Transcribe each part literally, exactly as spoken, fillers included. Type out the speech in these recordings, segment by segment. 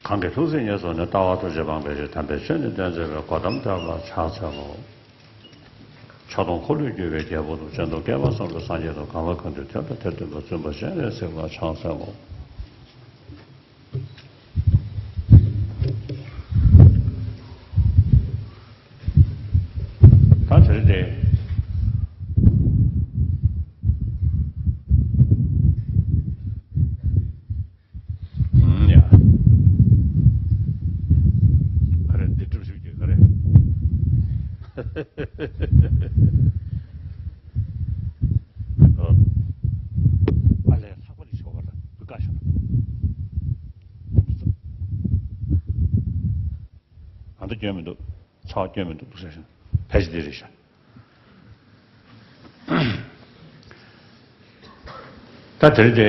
གང་གིས་ཐུགས་བརྩེ་ཉེར་བཟུང་ནས། ལྟ་བ་ཐུགས་རྗེ་སྤངས་པའི་ཕྱིར། དམ་པའི་ཆོས་ནི་སྟོན་མཛད་པའི། གོ་ཏམ་ཐོས་པ་ཕྱག་འཚལ་ལོ། མཆོག་སྟོང་འཁོར་ལོས་སྒྱུར་བའི་རྒྱལ་པོ་དང་། སྤྱན་སྟོང་བསྐལ་པ་གསུམ་དུ་སངས་རྒྱས་དང་། གང་ལ་གང་འདུལ་དེ་ལ་དེར་སྟོན་པ། བཙུན་པ་སྤྱན་རས་གཟིགས་ལ་ཕྱག་འཚལ་ལོ། ད་དེ་རེད་དེ། ཨུམ་ཡ། ག་རེ་འདི་སྒྲུབ་ཞུགས་ཀྱི་ག་རེ། ཨོ། ཨ་ལས་ལྷག་པ་ལས་ཆོག་ག་ལ་བུ་དཀའ་ཤོག་ན། ཨ་མདའ་སྐྱོན་མི་འདུག་ཚ་བ་སྐྱོན་མི་འདུག་འདུག་ཟེར་ཞིང་ཕལ་ཆེར་འདི་རེད་ཤག་ད་དེ་རིང་དེ་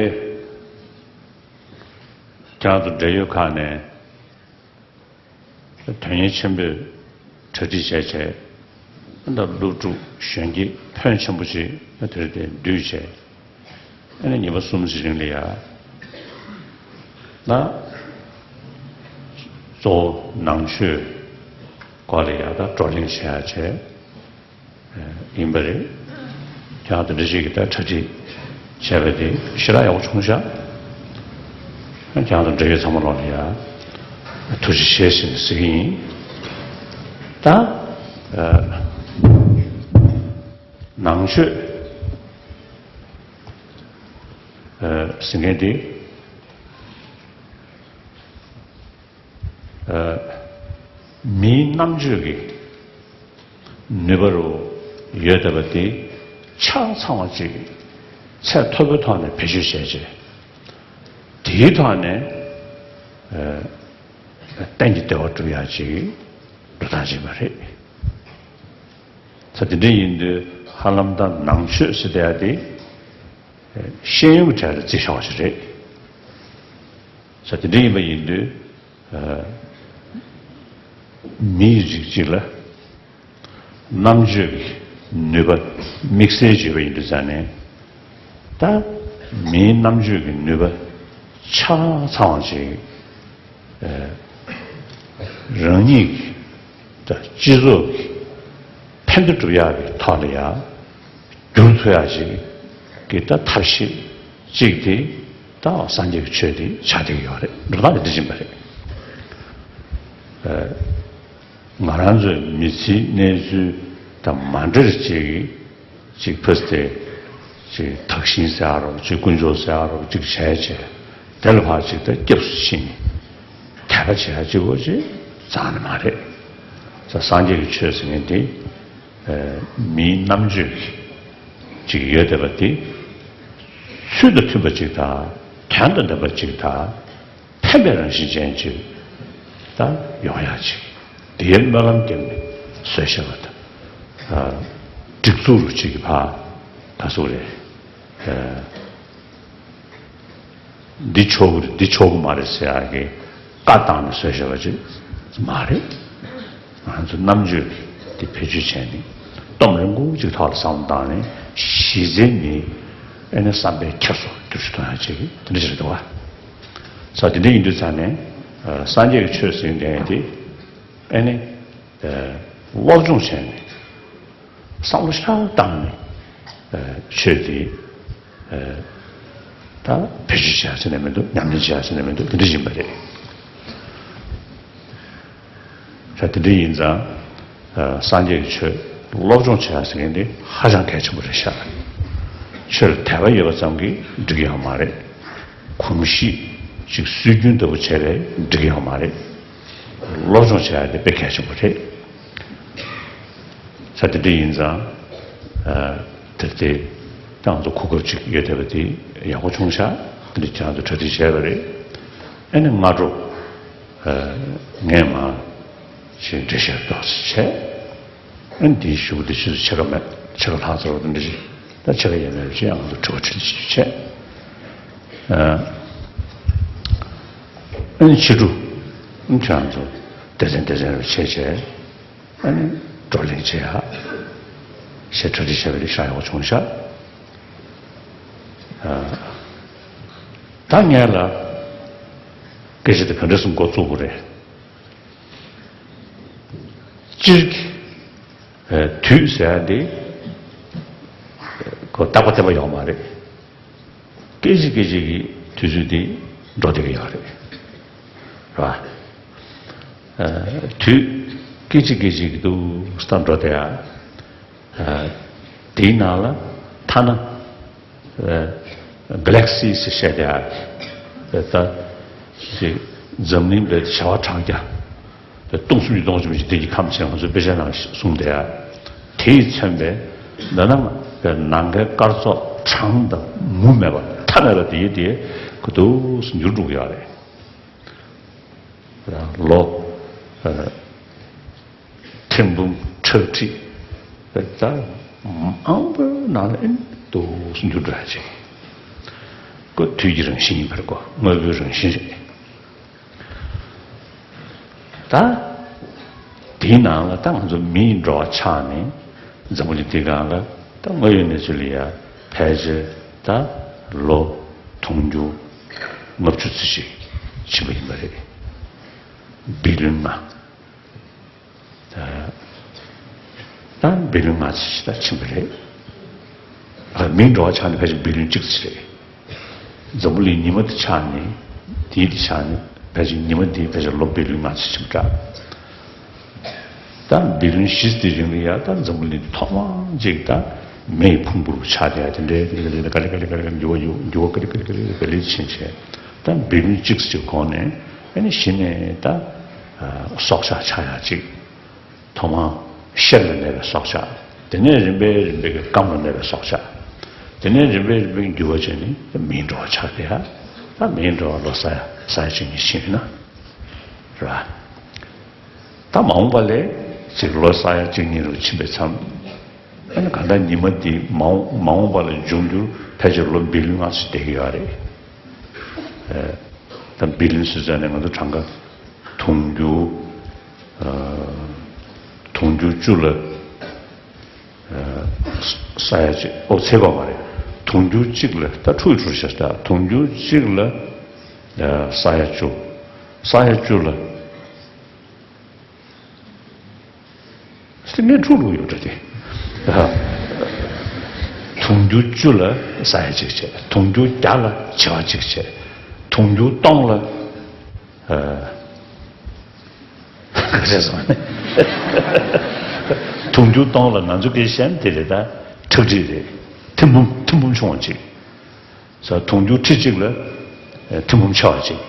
ཁྱེད་རང་ཚོ་འབྲེལ་ཡོད་ཁག་ནས་དོན་གཉེར་ཆེན་པོས་གྲ་སྒྲིག་བྱས་བྱས། ད་སློབ་ཕྲུག་གཞོན་སྐྱེས་ཕོན་ཆེན་པོ་ཞིག་དེ་རིང་དེ་འདུས་བྱས། ཨ་ནི་ཉི་མ་གསུམ་ཞིག་རིང་ལ་ཡ། ན། གཙོ་བོ་ནང་ཆོས་སྐོར་ལ་ཡ་ད་བགྲོ་གླེང་བྱེད་ཡ་བྱས། ཡིན་པ་རེད། ཁྱེད་རང་ཚོ་འདི་ཞིག་གི་ད་གྲ་སྒྲིག་བྱས་པ་དེ་ཞེ་དྲག་ཡག་པོ་བྱུང་ཤག་ཁྱེད་རང་ཚོ་འབྲེལ་ཡོད་ཚང་མ་ལོག་ལ་ཡ་ཐུགས་རྗེ་ཆེ་ཞེས་ཟེར་གྱི་ཡིན། ད། ནང་ཆོས་ཟེར་མཁན་དེ། མིའི་རྣམ་དཔྱོད་ཀྱི་ནུས་པ་རུ་ཡོད་བསྡད་པ་དེ་ཆ་ཚང་བ་ཅིག་ཚད་མཐོ་པོའི་ཐོག་ནས་བེད་སྤྱོད་བྱས་རྗེས། དེའི་ཐོག་ནས་གཏན་གྱི་བདེ་བ་སྒྲུབ་ཡག་ཅིག་འགྲོ་སྟངས་ཅིག་མ་རེད། ས་དེ་འདྲ་ཡིན་དུས་ཧ་ལམ་ད་ནང་ཆོས་ཟེར་བསྡད་ཡ་དེ་ཤེས་ཡོན་གྱི་གྲས་ལ་བརྩི་ཆོག་ཅིག་རེད། ས་དེ་འདྲ་ཡིན་པ་ཡིན་དུས། མིའི་རིགས་གཅིག་ལ་རྣམ་དཔྱོད་ཀྱི་ནུས་པ་དམིགས་བསལ་བརྗོད་པ་ཡིན་དུས་ཙང་ནས། ད་མིའི་རྣམ་དཔྱོད་ཀྱི་ནུས་པ་ཆ་ཚང་བ་ཅིག་རང་ཉིད་ཀྱི་ད་སྤྱི་ཚོགས་ཀྱི་ཕན་བདེ་སྒྲུབ་ཡག་གི་ཐོག་ལ་ཡ་བསྒྱུར་ཐུབ་ཡག་ཅིག་གི་ད་ཐབས་ཤེས་གཅིག་དེ་ད་སངས་རྒྱས་ཀྱི་ཆོས་དེ་ཆགས་བསྡད་ཀྱི་ཡོད་རེད། འགྲོ་སྟངས་དེ་འདི་བཞིན་པ་རེད། ང་རང་ཚོའི་མི་ཚེའི་གནས་ཚུལ་དང་མ་འདྲེས་ཅིག་ཅིག་ཕུལ་ཏེ། ཅིག་དག་ཞིང་ཟེར་ཡ་རོགས། ཅིག་དཀོན་མཆོག་ཟེར་ཡ་རོགས། ཅིག་བྱས་བྱས་དེ་ལ་ཕར་ཅིག་ད་སྐྱབས་སུ་ཕྱིན་ནས་དད་པ་བྱེད་ཡ་གཅིག་པོ་ཅིག་རྩ་ནས་མ་རེད། ས་སངས་རྒྱས་ཀྱི་ཆོས་ཟེར་མཁན་དེ་མིའི་རྣམ་དཔྱོད་ཅིག་ཡོད་བསྡད་པ་དེ་ཚུལ་དང་མཐུན་པ་ཅིག་དང་དོན་དང་ལྡན་པ་ཅིག་དང་། ཕན་པའི་རང་བཞིན་ཅན་ཅིག་ད་ཡོང་ཡག་ཅིག་དེའི་སྨོན་ལམ་བརྒྱབ་ནས་བཟོས་བཞག་པ་དང་། སྒྲིག་འཛུགས་རུ་ཅིག་གི་ཕར་ད་སུ་རེད། འདི་ཆོག་གི་རེད། འདི་ཆོག་གི་མ་རེད་ཟེར་ཡག་གི་བཀའ་བཏང་ནས་བཟོས་བཞག་པ་ཅིག་མ་རེད། ང་ཚོ་རྣམ་དཔྱོད་ཀྱི་དེ་བེད་སྤྱོད་བྱས་ནས་སྟོབས་རིང་པོ་ཅིག་ཐོག་ལ་བསམ་བློ་བཏང་ནས་གཞི་རྩའི་མི་ཨེ་ནི་བསམ་པའི་འཁྱེར་སོ་བསྒྱུར་བཅོས་གཏོང་ཡག་ཅིག་དེ་འདྲ་ཞིག་རེད་འདུག་བ། ས་དེ་འདྲ་ཡིན་དུས་ཙང་ནས་སངས་རྒྱས་ཀྱི་ཆོས་ཟེར་མཁན་དེ་ཨེ་ནི་སློབ་སྦྱོང་བྱས་ནས་བསམ་བློ་ཞིབ་བཏང་ནས་ཆོས་དེ་ད་བེད་སྤྱོད་བྱས་ཟེར་ནས་མི་འདུག་ཉམས་ལེན་བྱས་ཟེར་ནས་མི་འདུག་དེ་འདྲ་ཡིན་པ་རེད། ད་དེ་འདྲ་ཡིན་ཙང་། སངས་རྒྱས་ཀྱི་ཆོས་སློབ་སྦྱོང་བྱེད་ཡ་ཟེར་མཁན་དེ་ཧ་ཅང་གལ་ཆེན་པོ་རེད་ཤག་ཆོས་ལ་དད་པ་ཡོད་པ་ཙམ་གྱིས་འགྲིག་གི་ཡོད་མ་རེད། གོམས་གཤིས་ཅིག་སྲོལ་རྒྱུན་ལྟ་བུ་བྱས་པས་འགྲིག་གི་ཡོད་མ་རེད། སློབ་སྦྱོང་བྱེད་ཡ་དེ་དཔེ་གལ་ཆེན་པོ་རེད། ད་དེ་འདྲ་ཡིན་ཙང་། དེར་དེ་ཏང་དུ་གོ་སྐབས་ཅིག་ཡོད་བསྡད་པ་དེ་ཡག་པོ་བྱུང་ཤག་དེ་འདྲ་ཁྱེད་རང་ཚོ་གྲ་སྒྲིག་བྱས་པ་རེད། ཨ་ནི་སྔ་དྲོ། ངས་མ་ཞིག་འགྲེལ་བཤད་ཏོག་ཙམ་བྱས། ཨ་ནི་དེའི་གཞུག་གུ་དེ་ཕྱིས་སུ་ཕྱེད་ཀ་མེད། ཕྱེད་ཀ་ལྷག་ཚར་བ་དེ་འདྲ་ཞིག་ད་ཕྱེད་ཀ་ཡས་མེད་པ་ཅིག་ཨང་དུ་དྲི་བ་དྲིས་ལན་ཞིག་བྱས། ཨ་ནི་ཕྱི་དྲོ་ཨ་ནི་ཁྱེད་རང་ཚོ་སྡེ་ཚན་སྡེ་ཚན་རུ་ཕྱེ་བྱས། ཨ་ནི་བགྲོ་གླེང་བྱེད་ཡ་ཞེས་གྲ་སྒྲིག་བྱས་པ་དེ་ཤ་ཡག་པོ་བྱུང་ཤག་ད་ངས་ལ་ སྐད་ཆ་དེ་ག་འདྲ་སེ་འགོ་བཙུགས་དགོས་རེད། སྤྱིར་གྱི་དུས་ཟེར་ཡ་དེ་ཁོ་རྟག་པ་བརྟན་པ་ཡོད་མ་རེད། སྐད་ཅིག་སྐད་ཅིག་གི་དུས་ཚོད་དེ་འགྲོ་བསྡད་ཀྱི་ཡོད་རེད། རེད་བ། དུས་སྐད་ཅིག་སྐད་ཅིག་གི་འདུག་སེ་འགྲོ་བསྡད་ཡ། དེའི་ནང་ལ་ཐ་ན་གྷ་ལེག་སི་ཟེར་བཤད་དེ་ད་ཅིག་འཛམ་གླིང་པའི་བྱེ་བ་ཕྲག་བརྒྱ་སྟོང་སུམ་ཅུ་སྟོང་སུམ་ཅུ་དེ་གི་ཁམས་ཆེན་ང་ཚོའི་དཔེ་ཆ་ནང་གསུངས་དེ་དེས་མཚོན་པའི་འདི་ནང་པའི་ནམ་མཁའི་སྐར་ཚོགས་གྲངས་དང་མུ་མེད་པ་མཐའ་མེད་པ་དེའི་དེ་ག་དུས་སུ་འགྱུར་འགྲོ་གི་ཡོད་རེད། ལོ། ཐེར་འབུམ་ཁྲག་ཁྲིག་ད་མང་པོའི་ནང་ལ་ཨེ་འདུག་སེ་འགྱུར་འགྲོ་ཡ་ཅིག་ཀོ་དུས་ཀྱི་རང་བཞིན་ཡིན་པར་གོ་དངོས་པོའི་རང་བཞིན་རེད། ད་དེའི་ནང་ལ་ད་ང་ཚོ་མིའི་འགྲོ་བ་ཆགས་ནས་འཛམ་བུ་གླིང་འདི་སྒང་ལ་ད་དངོས་ཡོད་གནས་ཚུལ་ལ་ཡ་ཕལ་ཆེར་ད་ལོ་དུང་ཕྱུར་ལྔ་བཅུ་ཙམ་ཞིག་ཕྱིན་པ་ཡིན་པ་རེད། བི་ལིན་ལྔ། ད་བི་ལིན་ལྔ་ཙམ་ཞིག་ད་ཕྱིན་པ་རེད། མིའི་འགྲོ་བ་ཆགས་ནས་ཕལ་ཆེར་བི་ལིན་གཅིག་ཙམ་རེད། འཛམ་བུ་གླིང་ཉི་མ་དེ་ཆགས་ནས་དེའི་དེ་ཆགས་ནས་ཕལ་ཆེར་ཉི་མ་དེ་ཕལ་ཆེར་ལོ་བི་ལིན་ལྔ་ཙམ་ཕྱིན་པ་འདྲ། ད་བི་ལིན་བཞི་དེ་རིང་ལ་ཡ་ད་འཛམ་བུ་གླིང་དེ་ཐོག་མ་གཅིག་ད་མེའི་ཕུང་པོ་རུ་ཆགས་བསྡད་ཡ་དེ་འདྲའི་དེ་འདྲའི་ག་ལེ་ག་ལེ་ག་ལེ་འགྱུར་བ་ཡོད་འགྱུར་བ་ག་ལེ་ག་ལེ་ག་ལེ་ག་ལེ་ཕྱིན་བྱས་ད་བི་ལིན་གཅིག་ཙམ་གོང་ནས་ཨ་ནི་གཞི་ནས་ད་སྲོག་ཆགས་ཆགས་ཡ་གཅིག་ཐོག་མར་ཤར་ལ་གནས་པའི་སྲོག་ཆགས། དེ་ནས་རིམ་པས་རིམ་པས་ཀྱི་སྐམ་ལ་གནས་པའི་སྲོག་ཆགས། དེ་ནས་རིམ་པས་རིམ་པས་འགྱུར་བ་བྱས་ནས་མིའི་འགྲོ་བ་ཆགས་ཏེ་ཡ། ད་མིའི་འགྲོ་བ་ལོ་ས་ཡ་ས་ཡ་གཅིག་གཉིས་ཕྱིན་ཡོད་ན། རེད་བ། ད་མ་འོངས་པ་ལས་ཅིག་ལོ་ས་ཡ་གཅིག་གཉིས་རུ་ཕྱིན་པའི་མཚམས། ཨ་ནི་གང་ལྟར་ཉི་མ་འདི་མ་འོངས་མ་འོངས་པ་ལ་འབྱུང་འགྱུར་ཕལ་ཆེར་ལོ་བི་ལིན་ལྔ་ཙམ་བསྡད་ཀྱི་ཡོད་རེད། ད་བི་ལིན་ཟེར་ཙང་ནས་ང་ཚོ་གྲངས་ཀ་དུང་ཕྱུར། དུང་ཕྱུར་བཅུ་ལ་ས་ཡ་གཅིག་ཨོ་ཚེ་གོ་མ་རེད། དུང་ཕྱུར་གཅིག་ལ་ད་ཕྲུ་གུ་ཕྲུ་གུ་ཤ་སྟག་དུང་ཕྱུར་གཅིག་ལ་ས་ཡ་བཅུ། ས་ཡ་བཅུ་ལ། སེམས་ནས་འཁྲུག་ལུགས་ཡོད་འདྲ་དེ། དུང་ཕྱུར་བཅུ་ལ་ས་ཡ་གཅིག་བྱས། དུང་ཕྱུར་བརྒྱ་ལ་བྱེ་བ་གཅིག་བྱས། དུང་ཕྱུར་སྟོང་ལ། ག་རེ་སོང་ནས། དུང་ཕྱུར་སྟོང་ལ་ང་ཚོ་སྐད་ཆ་བཤད་ན་དེ་རེད་ད། ཁྲག་ཁྲིག་རེད། ཐེར་འབུམ་ཐེར་འབུམ་ཆུང་བ་གཅིག་ས་དུང་ཕྱུར་ཁྲི་གཅིག་ལ་ཐེར་འབུམ་ཆེ་བ་གཅིག་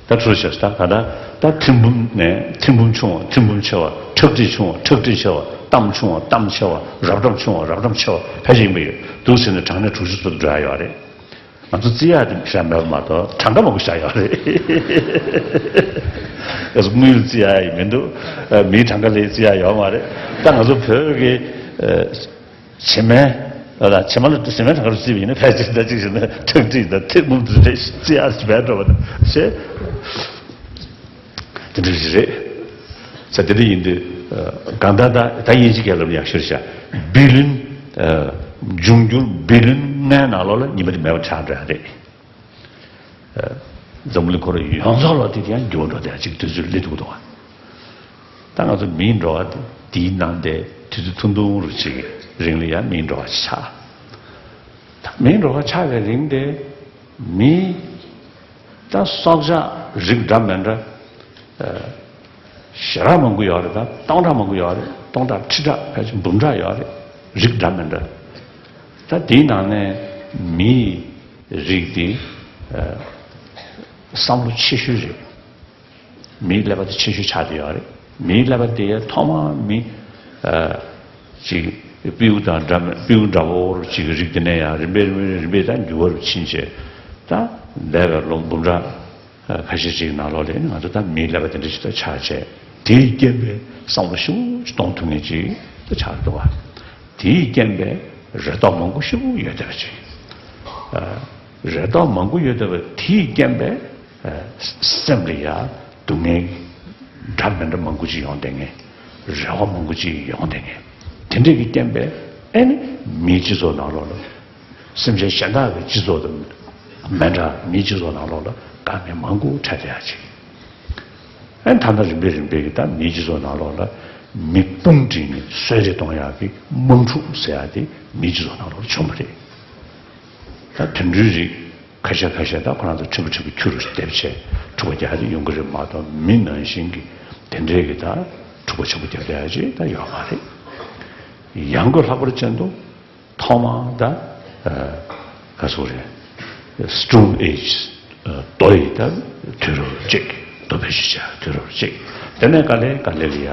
ད་ཚུར་བྱས་ད་ག་ད་ད་ཐེར་འབུམ་ནས་ཐེར་འབུམ་ཆུང་བ་ཐེར་འབུམ་ཆེ་བ་ཁྲག་ཁྲིག་ཆུང་བ་ཁྲག་ཁྲིག་ཆེ་བ་གཏམ་ཆུང་བ་གཏམ་ཆེ་བ་རབ་རབ་ཆུང་བ་རབ་རབ་ཆེ་བ་ཕལ་ཆེར་ཡིན་པ་ཡོད་འདུག་ཟེར་ནས་གྲངས་གནས་དྲུག་ཅུ་ཙམ་འགྲོ་ཡ་ཡོད་རེད། ང་ཚོ་རྩི་ཡག་དེ་བཞག་མེད་པ་མ་གཏོགས་གྲངས་ཀ་མང་པོ་བཞག་ཡོད་རེད། ང་ཚོ་དངུལ་རྩི་ཡག་ཡིན་མི་འདུག་མིའི་གྲངས་ཀ་ལས་རྩི་ཡག་ཡོད་མ་རེད། ད་ང་ཚོ་བོད་ཀྱི་བྱེ་མའི་ལ་བྱེ་མ་ལ་བྱེ་མའི་གྲངས་ཀ་རྩིས་པ་ཡིན་ན་ཕལ་ཆེར་ད་ཅིག་བྱས་ན་ཁྲག་ཁྲིག་དང་ཐེར་འབུམ་དུ་རྩི་ཡག་མེད་འགྲོ་བ་དང་ཞེས། དེ་འདྲ་ཞིག་རེད། ས་དེ་འདྲ་ཡིན་དུས་གང་ལྟར་ད་ད་དབྱིན་ཇི་སྐད་ལ་ཡག་ཤོས་བྱ་བི་ལིན་འབྱུང་འགྱུར་བི་ལིན་ལྔའི་ནང་ལོགས་ལ་ཉི་མ་དེ་མེད་པ་ཆགས་འགྲོ་ཡ་རེད། འཛམ་བུ་གླིང་ཁོ་རང་ཡོངས་རྫོགས་ལ་དེ་ཡང་འགྱུར་བ་འགྲོ་བསྡད་ཅིག་དུས་ཚོད་སླེབས་འདུག་འདུག་ད་ང་ཚོ་མིའི་འགྲོ་བ་དེ་དེའི་ནང་དེ་དུས་ཚོད་ཐུང་ཐུང་རུ་ཅིག་རིང་ལ་ཡང་མིའི་འགྲོ་བ་ཆགས། ད་མིའི་འགྲོ་བ་ཆགས་པའི་རིང་དེ་མི་ད་སྲོག་ཆགས་རིགས་འདྲ་མི་འདྲ། ཞེ་དྲག་མང་པོ་ཡོད་རེད། ད་སྟོང་ཕྲག་མང་པོ་ཡོད་རེད། སྟོང་ཕྲག་ཁྲི་ཕྲག་ཕལ་ཆེར་འབུམ་ཕྲག་ཡོད་རེད། རིགས་འདྲ་མི་འདྲ། ད་དེའི་ནང་ནས་མིའི་རིགས་དེ་བསམ་བློ་ཆེ་ཤོས་རེད། མིའི་ཀླད་པ་དེ་ཆེ་ཤོས་ཆགས་བསྡད་ཡོད་རེད། མིའི་ཀླད་པ་དེ་ཐོག་མར་མི་ཅིག་སྤྲེའུ་དང་འདྲ་མི་སྤྲེའུ་འདྲ་བོ་ཅིག་གི་རིགས་དེ་ནས་ཡང་རིམ་པས་རིམ་པས་རིམ་པས་ད་འགྱུར་བ་རུ་ཕྱིན་བྱས་ད་འདས་པའི་ལོ་འབུམ་ཕྲག་ཁ་ཤས་ཅིག་ནང་ལོགས་ལ་ང་ཚོ་ད་མིའི་ཀླད་པ་དེ་འདྲ་ཞིག་ད་ཆགས་བྱས་དེའི་རྐྱེན་པས་བསམ་བློ་ཞེ་པོ་ཅིག་གཏོང་ཐུབ་མཁན་ཅིག་ད་ཆགས་འདུག་བ། དེའི་རྐྱེན་པས་རེ་དོགས་མང་པོ་ཞེ་པོ་ཡོད་བསྡད་པ་ཅིག་རེ་དོགས་མང་པོ་ཡོད་བསྡད་པ་དེའི་རྐྱེན་པས་སེམས་ལ་ཡ་སྡུག་བསྔལ་འདྲ་མི་འདྲ་མང་པོ་ཅིག་ཡོང་བསྡད་མཁན། རེ་བ་མང་པོ་ཅིག་ཡོང་བསྡད་མཁན། དེ་འདྲས་ཀྱི་རྐྱེན་པས་ཨེ་ནི་མིའི་སྤྱི་ཚོགས་ནང་ལོགས་ལ་སེམས་ཅན་གཞན་དག་གི་སྤྱི་ཚོགས་དང་ མི་འདྲ་མིའི་སྤྱི་ཚོགས་ནང་ལོགས་ལ་དཀའ་ངལ་མང་པོ་འཕྲད་བསྡད་ཡ་ཅིག་ཨེ་ཐ་ན་རིམ་པས་རིམ་པས་ཀྱི་ད་མིའི་སྤྱི་ཚོགས་ནང་ལོགས་ལ་མི་དཔུང་བསྒྲིགས་ནས་གསོད་རེས་གཏོང་ཡག་གི་དམག་འཁྲུག་ཟེར་ཡག་དེ་མིའི་སྤྱི་ཚོགས་ནང་ལོགས་ལ་བྱུང་བ་རེད། ད་དུད་འགྲོའི་རིགས་ཁ་ཤས་ཁ་ཤས་ད་ཁོ་རང་ཚོ་ཕྲུ་གུ་ཕྲུ་གུ་ཁྱུ་རུ་སྡེབ་བྱས་འཁྲུག་པ་རྒྱག་ཡག་དེ་ཡོང་གི་རེད་མ་གཏོགས། མི་ནང་བཞིན་གྱི་དེ་འདྲའི་གི་ད་འཁྲུག་པ་ཆེན་པོ་རྒྱག་ཡག་ཅིག་ད་ཡོད་མ་རེད། ཡང་སྒོས་ལྷག་པར་ཅན་དུ། ཐོག་མར་ད་ག་ཟེར་དགོས་རེད། Stone Age། རྡོ་ཡི་ད་དུས་རབས་གཅིག་རྡོ་བེད་སྤྱོད་བྱས་དུས་རབས་གཅིག་དེ་ནས་ག་ལེ་ག་ལེ་ལ་ཡ་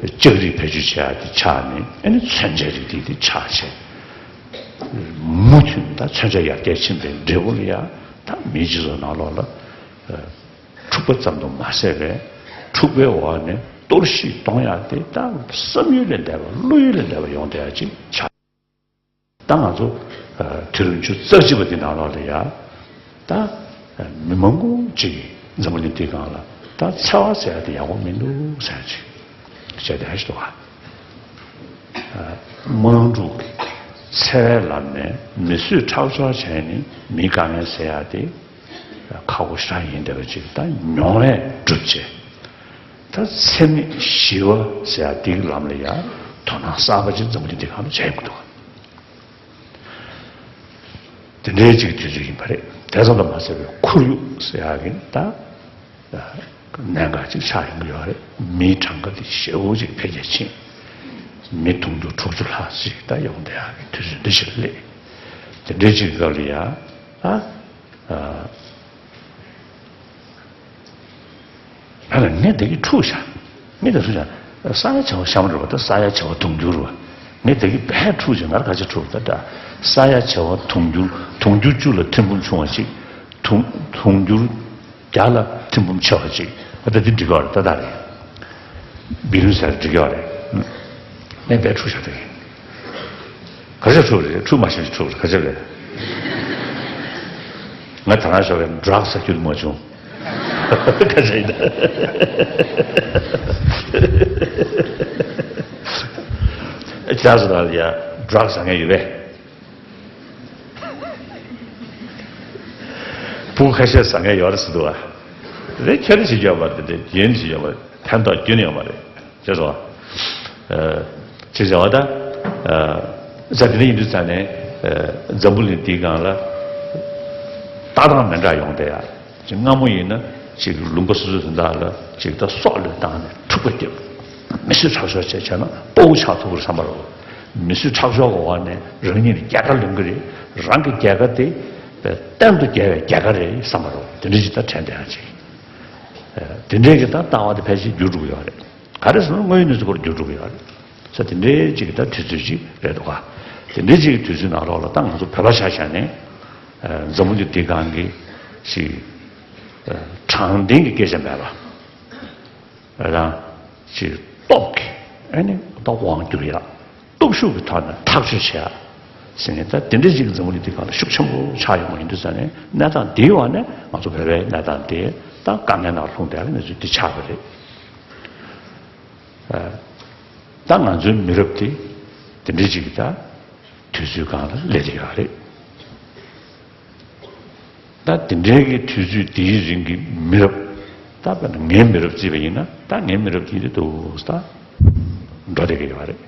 ལྕགས་རིགས་བེད་སྤྱོད་བྱས་ཡ་དེ་ཆགས་ནས། ཨ་ནི་མཚོན་ཆ་རིགས་དེ་དེ་ཆགས་བྱས། མུ་མཐུད་ད་མཚོན་ཆ་ཡར་རྒྱས་ཕྱིན་པའི་འབྲས་བུ་ལ་ཡ་ད་མིའི་སྤྱི་ཚོགས་ནང་ལོགས་ལ་འཁྲུག་པ་ཙམ་དུ་མ་ཟད་པའི་འཁྲུག་པའི་འོག་ནས་གཏོར་བཤིག་གཏོང་ཡ་དེ་ད་བསམ་ཡུལ་ལས་འདས་པ་བློ་ཡུལ་ལས་འདས་པ་ཡོང་བསྡད་ཡ་ཅིག་ཆགས། ད་ང་ཚོ་དུས་རབས་ཉི་ཤུ་རྩ་གཅིག་པ་འདི་ནང་ལོགས་ལ་ཡ་ད་མི་མང་པོ་ཅིག་གིས་འཛམ་བུ་གླིང་འདིའི་སྒང་ལ་ད་འཚེ་བ་ཟེར་ཡ་དེ་ཡག་པོ་མི་འདུག་ཟེར་ཡ་ཅིག་བཤད་བསྡད་ཡ་ཞིག་འདུག་ག་དམག་འཁྲུག་གི་འཚེ་བའི་ལམ་ནས་མི་གསོད་ཁྲག་སྦྱོར་བྱས་ནས་མིའི་དཀའ་ངལ་སེལ་ཡ་དེ་ཁག་པོ་ཞེ་དྲག་ཡིན་བསྡད་པ་ཅིག་ད་མྱོང་བས་གྲུབ་བྱས། ད་འཚེ་མེད་ཞི་བ་ཟེར་ཡ་དེའི་ལམ་ལ་ཡ་དོ་སྣང་གསར་པ་ཅིག་འཛམ་བུ་གླིང་འདིའི་སྒང་ལ་བྱས་ཡོང་གི་འདུག་དེ་འདྲའི་ཅིག་དུས་ཚོད་ཡིན་པ་རེད། དེ་ཙམ་དུ་མ་ཟད་པའི་ཁོར་ཡུག་ཟེར་ཡག་གི་ད་གནད་འགག་ཅིག་ཆགས་ཡོང་གི་ཡོད་རེད། མིའི་གྲངས་ཀ་དེ་ཞེ་པོ་ཅིག་འཕེལ་རྒྱས་ཕྱིན། མི་དུང་ཕྱུར་དྲུག་ཅུ་ལྷག་ཅིག་ད་ཡོང་བསྡད་ཡག་གི་དུས་ཚོད་འདི་ཞིག་སླེབས། དེ་འདྲའི་ཅིག་སྐབས་ལ་ཡ་ད། ཨ། ང་ལ་ངས་བདག་གིས་འཁྲུག་བཞག་ངས་བདག་འཁྲུག་བཞག་ས་ཡ་བྱེ་བ་གཤམ་རེད་བ། ད་ས་ཡ་བྱེ་བ་དུང་ཕྱུར་བ། ངས་བདག་གིས་བས་འཁྲུག་བྱས། ང་ལ་ག་ཚོད་འཁྲུག་ད་འདྲ། ས་ཡ་བྱེ་བ་དུང་ཕྱུར། དུང་ཕྱུར་བཅུ་ལ་ཐེར་འབུམ་ཆུང་བ་གཅིག་དུང་དུང་ཕྱུར་བརྒྱ་ལ་ཐེར་འབུམ་ཆེ་བ་གཅིག་ད་འདི་འགྲིག་གི་རེད། ད་ད་རེད། བི་ལུན་ཟེར་འགྲིག་གི་རེད། ངས་བས་འཁྲུག་བཞག་ད་གིན། ག་ཚོད་འཁྲུག་རེད། འཁྲུག་མ་ཤེས་ཀྱི་འཁྲུག་རེད། ག་ཚོད་རེད། ང་ད་ལྟ་ཞོགས་པའི་ཌྲག་ཟ་རྒྱུ་མ་བྱུང་། ག་ཚོད་ཡིན་ད། ཅག་སུ་ལ་ཡ་ཌྲག་ཟ་མཁན་ཡོད་པས། ཕྲུ་གུ་ཁ་ཤས་ཟ་མཁན་ཡོད་རེད་ཟེར་འདུག་བ། རེད། ཁྱོན་ནས་བྱེད་རྒྱུ་ཡོད་མ་རེད། དེ་འདྲ་རྒྱུན་བྱེད་ཡོད་མ་རེད། ཕན་ཐོགས་རྒྱུན་ཡོད་མ་རེད། ཅེས་སོ། ཅེས་བྱ་བ་ད། ཟ་དེ་འདྲ་ཡིན་དུས་ཙང་ནས་འཛམ་བུ་གླིང་འདིའི་སྒང་ལ་ལྟ་སྟངས་མི་འདྲ་ཡོང་བསྡད་ཡ། ཅིག་སྔ་མོ་ཡིན་ན་ཅིག་ལུང་པ་སོ་སོའི་དོན་དག་ལ་ཅིག་ད་སྲོག་བློས་བཏང་ནས་འཁྲུག་པ་རྒྱབ། མི་གསོད་ཁྲག་སྦྱོར་བྱས་བྱས་ན་དཔའ་བོ་ཆགས་ཐུབ་ཀྱི་རེད་བསམ་པ་རེད། མི་གསོད་ཁྲག་སྦྱོར་གྱི་འོག་ནས་རང་ཉིད་ལ་རྒྱལ་ཁ་ལོན་གྱི་རེད། རང་གི་རྒྱལ་ཁ་དེ་གཏན་དུ་རྒྱལ་བའི་རྒྱལ་ཁ་རེད་བསམ་པ་རེད། དེ་འདྲ་ཅིག་ད་དྲན་བསྡད་ཡ་ཅིག་དེ་འདྲའི་གི་ད་ལྟ་བ་དེ་ཕལ་ཆེར་འགྱུར་འགྲོ་གི་ཡོད་རེད། ག་རེ་ཟེར་ན་དངོས་ཡོད་གནས་ཚུལ་སྐོར་འགྱུར་འགྲོ་གི་ཡོད་རེད། ས་དེ་འདྲའི་ཅིག་ད་དུས་ཚོད་ཅིག་རེད་འདུག་ག་དེ་འདྲའི་ཅིག་གི་དུས་ཚོད་ནང་ལོགས་ལ་ད་ང་ཚོ་བོད་པ་ཆ་བཞག་ནས་འཛམ་བུ་གླིང་འདིའི་སྒང་གི་ཅིག་དྲང་བདེན་གྱི་སྐད་ཆ་མེད་པ་རང་ཅིག་སྟོབས་ཀྱིས་ཨ་ནི་ད་དབང་བསྒྱུར་ཡག་སྟོབས་ཤུགས་ཀྱི་ཐོག་ནས་ཐག་གཅོད་བྱེད་ཡག་ཟེར་ནས་ད་དེ་འདྲའི་ཅིག་འཛམ་བུ་གླིང་འདིའི་སྒང་ལ་ཤུགས་ཆེན་པོ་ཆགས་ཡོང་བ་ཡིན་དུས་ཙང་ནས་གནས་སྟངས་འདིའི་འོག་ནས་ང་ཚོ་བོད་པའི་གནས་སྟངས་འདི་ད་དཀའ་ངལ་ནང་ལྷུང་བསྡད་པའི་གནས་ཚུལ་འདི་ཆགས་པ་རེད། ད་ང་ཚོའི་མི་རབས་དེ་དེ་འདྲའི་ཅིག་གི་ད་དུས་ཚོད་སྒང་ལ་སླེབས་བསྡད་ཡོད་རེད། ད་དེ་འདྲའི་གི་དུས་ཚོད་དེའི་རིང་གི་མི་རབས། ད་དཔེར་ན་ངའི་མི་རབས་བརྩིས་པ་ཡིན་ན་ད་ངའི་མི་རབས་དེ་འདི་འདུག་ད་འགྲོ་བསྡད་ཀྱི་ཡོད་རེད།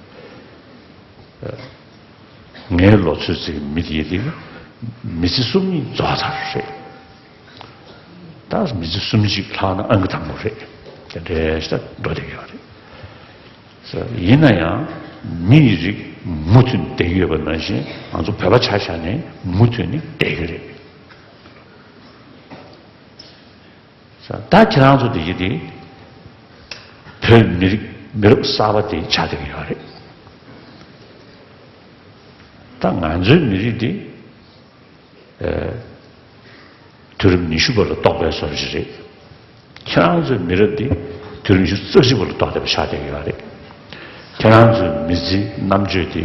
ངའི་ལོ་ཚོད་ཅིག་མི་དེ་དེ་མི་ཚེ་སུམ་གཉིས་རྫོགས་ཚར་རེད། ད་མི་ཚེ་སུམ་གཅིག་ལྷག་ན་ཨང་ཀི་དང་པོ་རེད། དེ་འདྲའི་ཞིག་ད་འགྲོ་བསྡད་ཀྱི་ཡོད་རེད། ཡིན་ན་ཡང་མི་ཡི་རིགས་མུ་མཐུད་བསྡད་ཀྱི་ཡོད་པ་ནང་བཞིན་ང་ཚོ་བོད་པ་ཆ་བཞག་ནས་མུ་མཐུད་ནས་བསྡད་ཀྱི་རེད། ད་ཁྱེད་རང་ཚོ་དེ་གི་དེ་བོད་མི་རིགས་མི་རབས་གསར་པ་དེ་ཆགས་བསྡད་ཀྱི་ཡོད་རེད། ད་ང་ཚོའི་མི་རིགས་དེ་ཨ་དུས་རབས་ཉི་ཤུ་པ་ལ་གཏོགས་པའི་བཟོ་འདྲ་ཞིག་རེད། ཁྱེད་རང་ཚོའི་མི་རབས་དེ་དུས་རབས་ཉི་ཤུ་རྩ་གཅིག་པ་ལ་གཏོགས་བསྡད་པ་ཆགས་བསྡད་ཀྱི་ཡོད་རེད། ཁྱེད་རང་ཚོའི་མི་ཚེའི་རྣམ་དཔྱོད་དེ་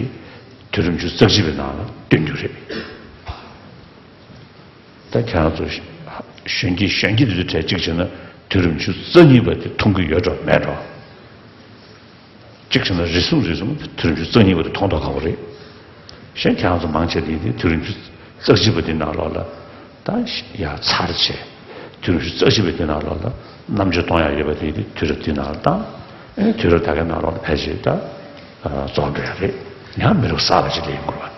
དུས་རབས་ཉི་ཤུ་རྩ་གཅིག་པའི་ནང་ལ་སྟོན་རྒྱུ་རེད། ད་ཁྱེད་རང་ཚོ་གཞོན་སྐྱེས་གཞོན་སྐྱེས་དེ་ཚོའི་གྲས་གཅིག་བྱས་ན་དུས་རབས་ཉི་ཤུ་རྩ་གཉིས་པ་དེ་མཐོང་གི་ཡོད་འགྲོ་མེད་འགྲོ། གཅིག་བྱས་ན་རེ་ཟུང་རེ་ཟུང་དུས་རབས་ཉི་ཤུ་རྩ་གཉིས་པ་དེ་མཐོང་མདོག་ཁ་པོ་རེད། གཞན་ཁྱེད་རང་ཚོ་མང་ཆེ་དེ་དེ་དུས་རབས་ཉི་ཤུ་རྩ་གཅིག་པ་དེ་ནང་ལོགས་ལ་ ད་ཡར་ཚར་བྱས། དུས་རབས་རྩ་བཞི་པའི་དུས་ནང་ལོགས་ལ་རྣམ་དཔྱོད་གཏོང་ཡག་ཡོད་པ་དེ་དུས་རབས་དེའི་ནང་ལ་བཏང་། ཨེ་དུས་རབས་ད་གའི་ནང་ལོགས་ལ་ཕལ་ཆེར་ད་རྫོགས་འགྲོ་ཡག་རེད། ཡང་མི་རབས་གསར་པ་ཅིག་སླེབས་ཡོང་གི་རེད་པ།